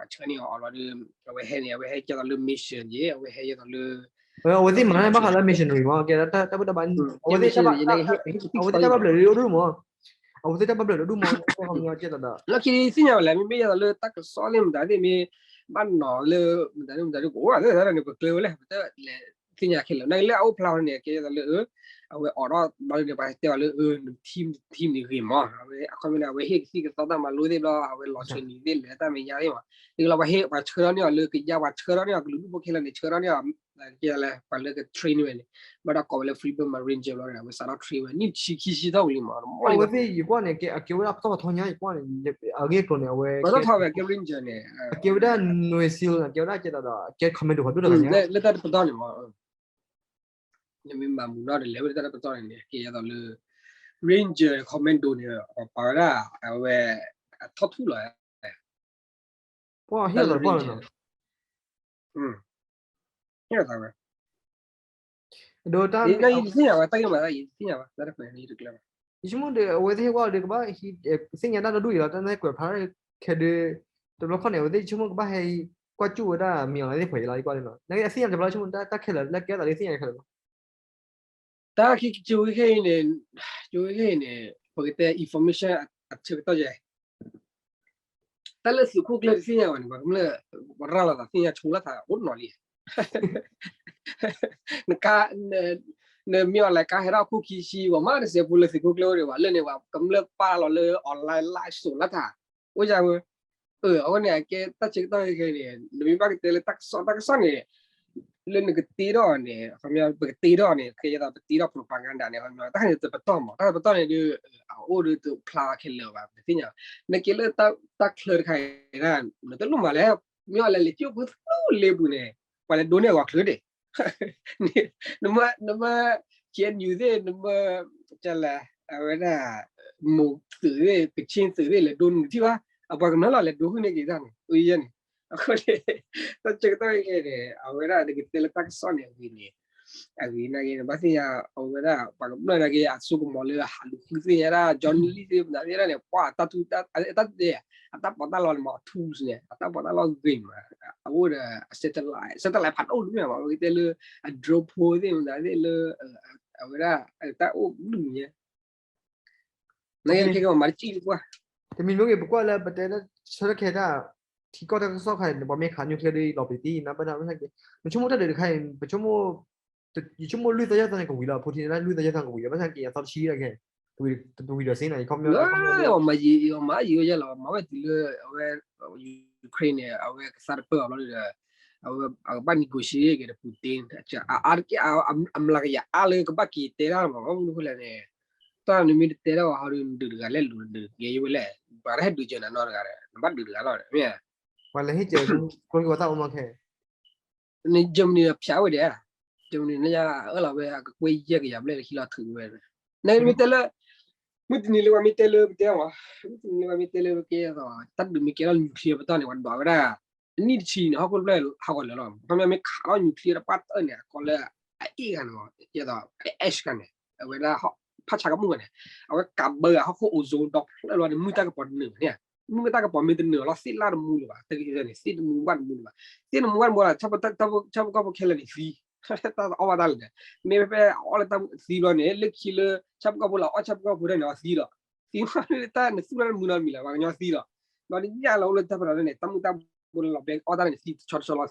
ၤဆှၢန့ၢ်အီၤအီၤလီၤဒီး အဝဲဟဲန့ၣ် အဝဲဟဲကဲသိးလၢ mission က့ အဝဲဟဲကဲသိးလၢ အဝဲသ့ၣ်မၤတၢ်ဘၣ်ဃးလၢ missionary မး ကဲတၢ်ဘၣ်တၢ်ဘၣ် အဝဲသ့ၣ်တၢ်ဘၣ်ဘျၣ်ဒိၣ်ဒိၣ်မး အဝဲသ့ၣ်တၢ်ဘၣ်ဘျၣ်ဒိၣ်ဒိၣ်မး လီၢ်ခံသ့ၣ်ညါဝဲလဲၣ် မ့မ့ၢ်ယဲသိးလၢတၢ်ကစီၣ်လၢမတၤသ့ၣ်မ့ၢ် ဘၣ်နီၤလၢ မတၤသ့ၣ်မတၤသ့ၣ် ပအိၣ်သ့ၣ်သ့ၣ်န့ၣ် ပကျဲဝဲလဲၣ် ပတလဲၤသ့ၣ်ညါခဲလၢာ် နာ်က့လၢအအိၣ်ဖျါန့ၣ် ကဲသိးလၢ အဝဲအိးထီၣ်ဘျီဒီး ပှၤတဲအီၤလၢ team team န့ၣ်ဂ့ၤမး အဝဲအခီပညီန့ၣ် အဝဲဟ့ၣ်ကသံၣ်ကသီတၢ်မၤလိသ့ၣ်ဘျီ အဝဲလီၤဆၢနံၤသ့ၣ် လဲၤတၢ်မဲာ်ညါသ့ၣ်မး ဒ်လီၤပှၤဟ့ၣ်ပှၤဆှၢထီၣ်န့ၢ်အီၤလၢကယါ ပှၤဆှၢထီၣ်န့ၢ်အီၤကလုာ်ဒူၣ်ဖိခဲလၢာ်န့ၣ် ဆှၢထီၣ်န့ၢ်အီၤ ကဲလၢ ပှၤလၢက train ဝဲန့ၣ် ဘၣ်ဒီးကိးဝဲလၢ Freedom Ranger ဘျီဒီး အဝဲစးထီၣ် train ဝဲ နံၣ်ဆံခံဆံထီၣ်ဝံၤလံမး အဝဲသ့ၣ်ယကွၢ်န့ၣ် အကဲဝဲဒၣ်ပတီၢ်ပထီညါ ယကွၢ်န့ၣ် အဂ့ၢ်အကျိၤန့ၣ် အဝဲ ပတီၢ်ထီဝဲကဲ ranger န့ၣ် အကဲဝဲဒၣ် Navy SEAL အကဲဝဲဒၣ်ကဲသိးဒီး အကဲ commando ဖးဒိၣ်တဂၤန့ၣ် လၢတၢ်တပတီၢ်န့ၣ်မး နမ့ၢ်မၤမူနီၣ်ဒီး လဲၤဝဲလၢတၢ်တပတီၢ်န့ၣ်န့ၣ် ကဲသိးလၢ ranger commando န့ၣ် ပာ်ဝဲဒၣ် အဝဲ အထီၣ်ထူၣ်လီၤ ပှၤဟ့ၣ်လီၤသးဝဲ ဒီးတၢ် ယဆိကမိၣ်ဒီး အဝဲသ့ၣ်ဟ့ၣ်ဝဲဒီး ကဘၣ် သ့ၣ်ညါတၢ်ဒီဒူၣ်အံၤလီၤ တၢ်နဲၣ်ကွဲးဖျါခဲဒုး တဘျီခီန့ၣ် အဝဲသ့ၣ်ဆိကမိၣ်ကဘၣ်ဟဲ ကွၢ်ကၠူၣ်ဝဲဒၣ် မံၤအီၤလၢသ့ၣ်ခွဲးအံၤလီၤ ယကွၢ်န့ၣ်လီၤ နအသ့ၣ်ညါတဘျီဆိကမိၣ် တၢ်ခဲလၢာ်လၢကဲသးလၢသ့ၣ်ညါခဲလၢာ်လီၤ တၢ်ခံကၠိဝဲခဲအံၤန့ၣ် ကၠိဝဲခဲအံၤန့ၣ် ပကတဲ information အဆၢကတီၢ်ယဲ တၢ်လၢသုးခိၣ်ကျၢၢ်တသ့ၣ်ညါဘၣ်န့ၣ် ပှၤကမျၢၢ် ပရၤလီၤသးသ့ၣ်ညါဆိလၢသးအိၣ်နီၤလံ နကါ နမ့ၢ်အီၤလဲၤကါဟဲထီၣ်ခိၣ်ခံဆံ ပှၤမ့ၢ်တစဲးဖိလၢသုးခိၣ်ကျၢၢ်အိၣ်ဒံးဘၣ် လၢန့ၣ် ပှၤကမျၢၢ်ပာ်လီၤလၢ online live စိးလၢသး အိၣ်ယါဝဲ အဃိန့ၣ် အကဲတၢ်ဆၢကတီၢ်ခဲအံၤန့ၣ် နမ့ၢ်ဘၣ်ကတဲလၢတၢ်ကစီၣ် တၢ်ကစီၣ်န့ၣ် လၢနကတ့ထီၣ်န့ၣ် ခီပညီ ပကတ့ထီၣ်န့ၣ် ကဲယဲသိးပတ့ထီၣ် propaganda န့ၣ် ခီပညီ တၢ်န့ၣ်တပတီၢ်မး တၢ်တပတီၢ်န့ၣ်ဒုး အအိၣ်ဒုးတဖျါခဲလၢာ်ဘၣ် ပတသ့ၣ်ညါ နကဲလၢတၢ်ချၢတခါအံၤ နတလိၣ်မၤလဲၣ် မ့ၢ်အီၤလဲၤလဲၤကၠိဖိသလူလ့ပူၤန့ၣ် ပှၤလဲၤဒိန့ၢ်အဂီၤချၢဒံး နမ့ၢ် နမ့ၢ် KNU သ့ၣ် နမ့ၢ် ကလဲၣ် အဝဲဒၣ် မိၢ်သုးသ့ၣ် ကဆ့သုးသ့ၣ် လဲၤဒိနုာ်ထံၣ်ဘၣ် အပှၤကမျၢၢ်လီၤလဲၤဒိဃုာ်န့ၢ်က့ၤတၢ်န့ၣ် အဃိန့ၣ် တၢ်ဆၢကတီၢ်ခဲအံၤန့ၣ် အဝဲဒၣ်နကတဲလၢတၢ်ကစီၣ်န့ၣ်အဂ့ၤန့ၣ် အဂ့ၤနာ်က့န့ၣ် ဘၣ်သ့ၣ်ညါ အဝဲဒၣ်ပှၤကမျၢၢ်နာ်က့ အစိကမီၤလၢအဟးလူၤဃုသ့ၣ်ညါဒၣ် Johnny Lee သ့ၣ်မတၤသ့ၣ်ဒၣ်န့ၣ် ပှၤတၢ်ထူ တၢ်တဲ အတၢ်ပီးတၢ်လီန့ၣ်မး tools န့ၣ် အတၢ်ပီးတၢ်လီဂ့ၤမး အအိၣ်ဒီး satellite satellite ဖးဒိၣ်ဒုးမ့ၢ်မး ပကတဲလၢ အ drone ဖိသ့ၣ်မတၤသ့ၣ်လၢ အဝဲဒၣ် တၢ်အိၣ်ဒုးမး နကဲကဲမၤတစံၣ်ကွၢ် တမံၤမ့ၢ်ဂ့ၤ ပကွၢ်လၢပတဲလၢ ဆၢထၢၣ်ခဲတၢ် ထံကီၢ်တၢ်ကစီၣ်ခါအံၤ ပှၤမ့ၢ်ခး nuclear ဒ်အံၤ လီၤပျံၤသံ နဘၣ်ဒၣ် ဘၣ်ဆၣ်က့ ပဆိကမိၣ်တၢ်ဒုးတခါအံၤ ပဆိကမိၣ် ယဆိကမိၣ်လွံၢ်သီယဲၢ်သီန့ၣ်ကဝံၤလီၤ Putin န့ၣ် လွံၢ်သီယဲၢ်သီန့ၣ်ကဝံၤလီၤ ဘၣ်ဆၣ်က့ အသီတဆံဒီးကဲ တဝံၤဒီးစ့နီၤ ယခီပညီ မၤယံၤ မၤယံၤဝဲယဲၢ်လီၤ မၤဝဲတုၤလၢ အဝဲ Ukraine န့ၣ် အဝဲကသါတပၢၢ်အီၤဘျီဒီး အဝဲ အကဘၣ် negotiate က့ၤဒီး Putin အါတက့ၢ် အမျးကယၤအါလၢကဘၣ်က့ၤတဲတၢ်မး မနုၤဃိလဲၣ်န့ၣ် တၢ်နမ့ၢ်တတဲတၢ်ဘၣ်ဟီဒီး နဒုးတဂၤလဲၣ်လူၤဒုးကဲယဲၢ်ဝဲလဲၣ် ပှၤတဟဲဒုးကၢနၤနီတဂၤဒီး နဘၣ်ဒုးတဂၤလီၤ မ့ၢ် ပှၤလဲၤဟ့ၣ်ကဲၤ ကျိကဝီၤတၢ်အိၣ်မးခဲ န Germany ဒီးဖျါဝဲဒၣ် Germany န့ၣ် အၢၣ်လီၤဝဲ အကကွဲၢ်ယဲၢ်ကယၤဘျဲၣ်လၢခံလီၤထုးဝဲ နမ့ၢ်တဲလၢ မုၢ်တနံၤလၢပှၤမ့ၢ်တဲလၢပတဲမး မုၢ်တနံၤလၢပှၤမ့ၢ်တဲလၢပကဲသိး တၢ်ဒုးမ့ၢ်ကဲထီၣ် nuclear ပတီၢ်န့ၣ် ပှၤဒွးဝဲဒၣ် အနံၣ်တဆံန့ၣ် ဟီၣ်ခိၣ်တဖျၢၣ်ဟးဂီၤလၢာ်လီၤ ခီပညီမ့ၢ်ခးထီၣ် nuclear တပှၢ်တၢၢ်န့ၣ် အကီလၢ အအ့ၣ်ဂၤန့ၣ်မး ကဲသိး ash ဂၤန့ၣ် အဝဲဒၣ် ဖးဆါကမူၣ်ဂၤန့ၣ် အဝဲကးဘၢဂၤဟီၣ်ခိၣ် ozone ဒီဖျၢၣ်လီၤန့ၣ် မုၢ်တၢ်ကပီၤတနုာ်ဘၣ်န့ၣ် မုၢ်တၢ်ကပီၤမ့ၢ်တနုာ်လီၤသ့ၣ်လၣ်တမူလၢၤဘၣ် တဂ့ၤန့ၣ် သ့ၣ်တမူဘၣ်တမူလၢၤဘၣ် သ့ၣ်တမူဘၣ်တမူလၢၤ ဆၣ်ဖိကီၢ်ဖိခဲလၢာ်န့ၣ်သံ တၢ်အီၣ်ဘၣ်တၢ်လၢာ်န့ၣ် မ့ၢ်ဖဲအီၣ်လၢတၢ်သံဘျီန့ၣ် လၢခံလၢ ဆၣ်ဖိကီၢ်ဖိလၢအီၣ်ဆၣ်ဖိကီၢ်ဖိဒၣ်န့ၣ် အီသံလီၤ သံဘၣ်န့ၣ်တၢ်နသူၣ်တၢ်တမုာ်နီတမံၤလၢၤ ပှၤကညီသံလီၤ ဒီးနညၣ်လၢအိၣ်လၢတၢ်ပနီၣ်န့ၣ် တၢ်မုၢ်တၢ်ဘိလၢလီၤဘဲအီၣ်တၢ်န့ၣ် သံတဆီတ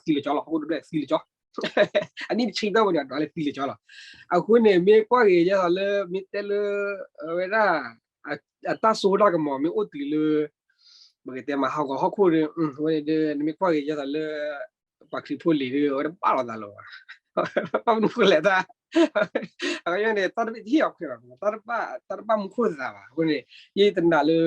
ဆီလီၤ သံလၢာ်ကၠီလီၤ ဟီၣ်ခိၣ်တဖျၢၣ်သံလၢာ်ကၠီ အနံၣ်တဆံတီၢ်ဝဲန့ၣ် အဒွးလၢသံလၢာ်ကၠီလီၤ အဃိန့ၣ် မ့ၢ်ကွၢ်က့ၤယဲသိးလၢ မ့ၢ်တဲလၢ အဝဲဒၣ် အတၢ်စိတၢ်ကမီၤမ့ၢ်အိၣ်တုၤလၢ ပကတဲမၤဟးဂီၤဟီၣ်ခိၣ်ဒီး အဝဲန့ၣ်ဒီး နမ့ၢ်ကွၢ်က့ၤယဲသိးလၢ ပှၤခရံာ်ဖိလံၤဒီး အဝဲတဘၣ်လိာ်သးလၢၤဘၣ် ဘၣ်မနုၤဃိလဲၣ်တၢ် အဝဲန့ၣ် တၢ်တဘၣ်ဟ့ၣ်အီၤခွဲးဘၣ် တၢ်တဘၣ်မူခိၣ်သးဘၣ် အဃိန့ၣ် ယတနာ်လၢ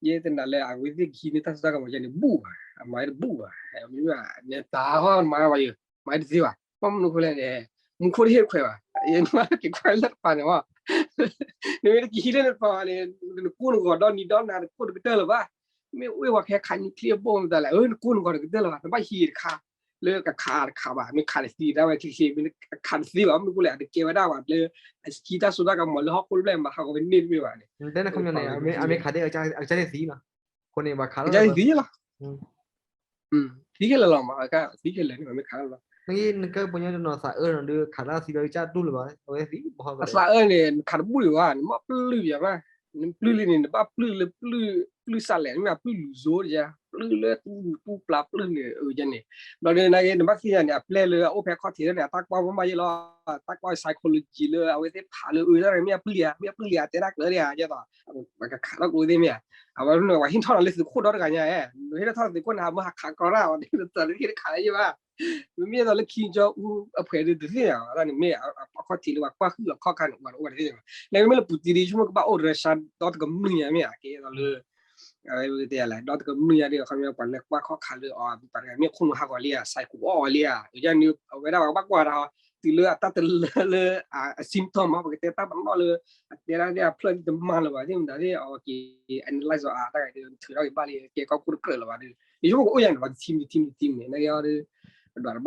ယတနာ်လၢအဝဲသ့ၣ်ကဟံးန့ၢ်တၢ်စိတၢ်ကမီၤယဲန့ၣ် ဘူၣ်ဘၣ် အမၤတဘူၣ်ဘၣ် မ့ၢ်ဘၣ် နတၢ်ဟီၣ်မၤဘၣ်ယိၤ မၤတသ့ဘၣ် ဘၣ်မနုၤဃိလဲၣ်န့ၣ် မူခိၣ်တဟ့ၣ်ခွဲးဘၣ်, ယနက့ၤခွဲးလၢတပၤန့ၣ်မး, နမ့ၢ်တက့ၤဟံးလၢနတပၤန့ၣ် နကိၢ်နဂီၤဒီနံၤဒီနၤ နကိၢ်တကတၢၢ်လၢၤဘၣ်, မ့ၢ်အိၣ်ဝဲခဲ ခး nuclear bomb မတၤလဲၣ်, နကိၢ်နဂီၤတကတၢၢ်လၢၤဘၣ်, နဘၣ်ဟံးတခါ လၢကခးတခးဘၣ်, မ့ၢ်ခးတသံဒၣ်ဝဲချ့ချ့, မ့ၢ်ခးတသံဘၣ် မ့ၢ်ကိၣ်လဲၣ် အတကဲဝဲဒၣ်ဘၣ်လၢ အဟံးတၢ်စိတၢ်ကမီၤလၢဟီၣ်ခိၣ်တဖျၢၣ် မၤဟးဂီၤဝဲန့ၣ်တမ့ၢ်ဘၣ်န့ၣ်, တၢ်န့ၣ်ခီပညီန့ၣ် အမ့ၢ်ခးဒ်အကစၢ်သံလီၤ, အဃိန့ၣ် ဘၣ်ခးလီၤသံလီၤ, သံခဲလၢာ်လီၤမး, သံခဲလၢာ်န့ၣ် မ့ၢ်ခးလီၤ, နကဲပှၤကညီတနီၤ သးအၢနီၤဒီး ခးတၢ်သံဒီးကစၢ်တူၢ်လၢၤဘၣ်, အဝဲသံဘီဟီသးအၢန့ၣ် နခးတဘူၣ်ဒံးဘၣ်, နမ့ၢ်ပျုၢ်လံန့ၣ် နဘၣ်ပျုၢ်လံန့ၣ် နဘၣ်ပျုၢ်လၢပျုၢ် ပျုၢ်စးလဲၣ်, နမ့ၢ်ပျုၢ်လူၤစိတယါ, ပျုၢ်လၢတူၢ်ပူၤပျါပျုၢ်န့ၣ် အန့ၣ်, ဘျီဒီး နကဲ နဘၣ်သ့ၣ်ညါန့ၣ် အပျဲၢ်လၢအအိၣ်ဖဲခီၣ်ထံးလၢန့ၣ် အတၢ်ကွၢ်ဘၣ်မးယဲလီၤ, တၢ်ကွၢ် psychology လၢအဝဲသ့ၣ်ဖးလၢအၢ မ့ၢ်အပျုၢ်လံဧါ, မ့ၢ်အပျုၢ်လံဧါ, တဲဒၣ်ကျၢၤဒံးဧါ, ယဲသိး ပကခးထီၣ်ကျိသ့ၣ်မ့ၢ်ဧါ, အဝဲန့ၣ် ပှၤဟ့ၣ်ထီၣ်ဒီးလၢသုးခိၣ်ဒီတဂၤညါဧါ, ဟ့ၣ်ထီၣ်သုးခိၣ်န့ၣ် ဟးမၢဟးခးကရီတၢ်အီၤ တၢ်လၢဟ့ၣ်တခးလၢယဲဘၣ်, မ့မ့ၢ်သိးလၢ Kim Jong Un အဖှဲးဒုးတသ့ၣ်ညါဘၣ်, တၢ်န့ၣ်မ့ၢ်အခီၣ်ထံးလၢပှၤကွၢ်ဟုၣ်အခီၣ်ခါန့ၣ် အိၣ်ဝဲတသ့ၣ်ညါဘၣ်, နမ့ၢ်လၢ Putin ဒ်ဆိကမိၣ်ကဘၣ်အိၣ် Russia ဒီတကမျၢၢ်ညါမ့ၢ်ဧါ, ကဲသိးလၢ အဝဲတဲလဲၣ် ဒီတကမျၢၢ်ညါဒီး ခီပညီပှၤလဲၤကွၢ်ခီၣ်ခါလၢအီၤ ပှၤတဂၤမ့ၢ်ခိၣ်နူာ်ဟးဂီၤလံဧါ, စဲးကူးအီၣ်အီၤလံဧါ, ယန့ၣ် အဝဲဒၣ်ပှၤကဘၣ်ကွၢ်တၢ်, တုၤလၢအတၢ်တလၢလၢ အ symptom မး ပကတဲတၢ်ပနီၣ်လၢ အတဲဒၣ်သ့ၣ်အဖျၢၣ်သ့ၣ်တမၤလၢၤဘၣ်သ့ၣ်မတၤသ့ၣ် အဝဲက့ၤ analyze အီၤအါတဂၤဒီး ထုးထီၣ်က့ၤဘၣ်လံ ကဲကီၢ်ခိၣ်တကြၢးလၢၤဘၣ်ဒီး ယဆိ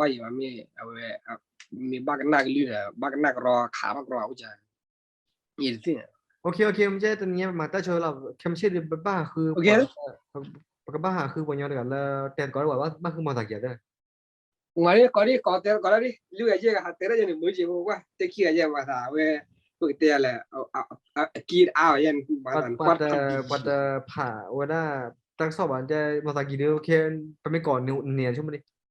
ကမိၣ်ကအိၣ်ယါန့ၣ် ပှၤတထံၣ်မတထံၣ်မတထံၣ်မန့ၣ် နကဲအီၤဒီး ပဒွးတဘၣ်ယံၤဘၣ်မ့ၢ် အဝဲ မ့ၢ်ဘၣ်ကနၣ်ကလုၢ်ဒီး ဘၣ်ကနၣ်ကရီခးဘၣ်ကရီအိၣ်ယါ ယတသ့ၣ်ညါ OK, OK, မ့ၢ်တနံၤညါပမၤတၢ်ဆိဝဲလီၤ, ခဲမုၢ်ဆ့ၣ်ဒီး ပဘၣ်ဟးဃု ပကဘၣ်ဟးဃုပှၤကညီတဂၤလၢတဲသကိးဝဲဘၣ် ဘၣ်ဃုမၤသးက့ၤသၢ ဝံၤလံ ကိးဒံကိးတဲသကိးဒၣ်ဒ် လွံၢ်ဂၤယဲၢ်ဂၤဟးတဲဒၣ်ယဲန့ၣ် မုာ်က့ၤပဝဲ တဲခံဂၤယဲၢ်မၤသးဝဲ ပကတဲလဲၣ် အက့တအါယဲန့ၣ် ပှၤတဖးဝဲဒၣ် တၢ်ကစီၣ်ဘၣ် တဲမၤသးက့ၤဒီး ပမ့ၢ်ကိးန့ၣ်ဆိကမိၣ်န့ၣ်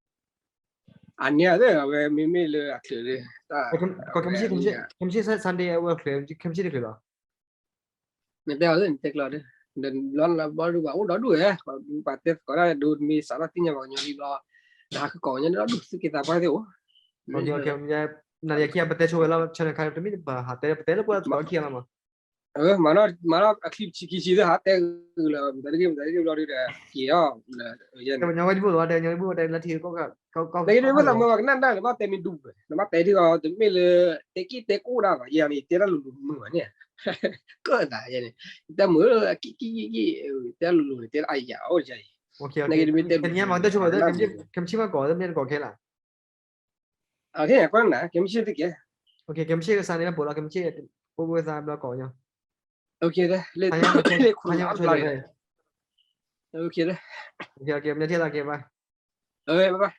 အန့ၣ်သ့ၣ် အဝဲမ့မ့ၢ်လၢအချုးလၢ ခဲမုၢ်ဆ့ၣ် ခဲမုၢ်ဆ့ၣ် Sunday အဝဲချုး ခဲမုၢ်ဆ့ၣ်တချုးလီၤ နတဲအီၤသ့ၣ် နတဲကျီဒီး ဘျီဘျီဒုးပှၤအိၣ်ဒီဒူၣ်ဝဲ ပှၤတဲသကိးတၢ်ဒိ မ့ၢ်စးထီၣ်သ့ၣ်ညါပှၤကညီလံဘျီ နဟးဃုကိးကညီန့ၣ်ဒီဒူၣ် သုက့ၤသးပှၢ်သ့ၣ်အိၣ် နၤယၤခံဂၤ ပတဲဆိဝဲလီၤ channel ခါန့ၣ် တမ့ၢ်ပဟးတဲ ပတဲလၢပှၤသကိးခံဂၤလီၤမး မၤနီၣ်အချံပဆံခံဆံသ့ၣ် ဟးတဲဂုာ်လီၤ မတၤတဂ့ၤ မတၤတဂ့ၤဘျီဒုးဒီး က့ၤအီၤ တဲပှၤကညီဝဲဒ်ဘိၣ်လီၤ တဲကညီဝဲဒ်ဘိၣ် တဲလၢထံကီၢ် နက့ၤဒ်မ့ၢ်သးမၢပှၤကနၣ်တၢ် နဘၣ်တဲမ့ၢ်ဒူၣ်ဝဲ နဘၣ်တဲဒ်အီၤ တမ့ၢ်လၢ တဲက့ၢ်တဲကိၣ်ဒၣ်ဘၣ် ယၤန့ၣ် တဲတၢ်လိၤလိၤမုာ်ဘၣ်န့ၣ် ကၢၣ်သးယဲန့ၣ် တၢ်မုာ်လၢအကံၣ်ကံၣ်ကံၣ်ကံၣ် တဲတၢ်လိၤလိၤန့ၣ် တဲတၢ်အယၤအိၣ်ယၤအံၤ နက့ၤတမ့ၢ်တဲ တနံၤညါမၤကတၢ်ဆိဝဲ ခဲမုၢ်ဆ့ၣ်မ့ၢ်ကိး တမ့ၢ်တကိးခဲလၢာ် ခဲမုၢ်ဆ့ၣ်ကစၢ်န့ၣ်လၢပိာ်လီၤ ခဲမုၢ်ဆ့ၣ် ဖိဝဲသးဘျီကိးညီ ခဲမုၢ်ဆ့ၣ် ဘၣ်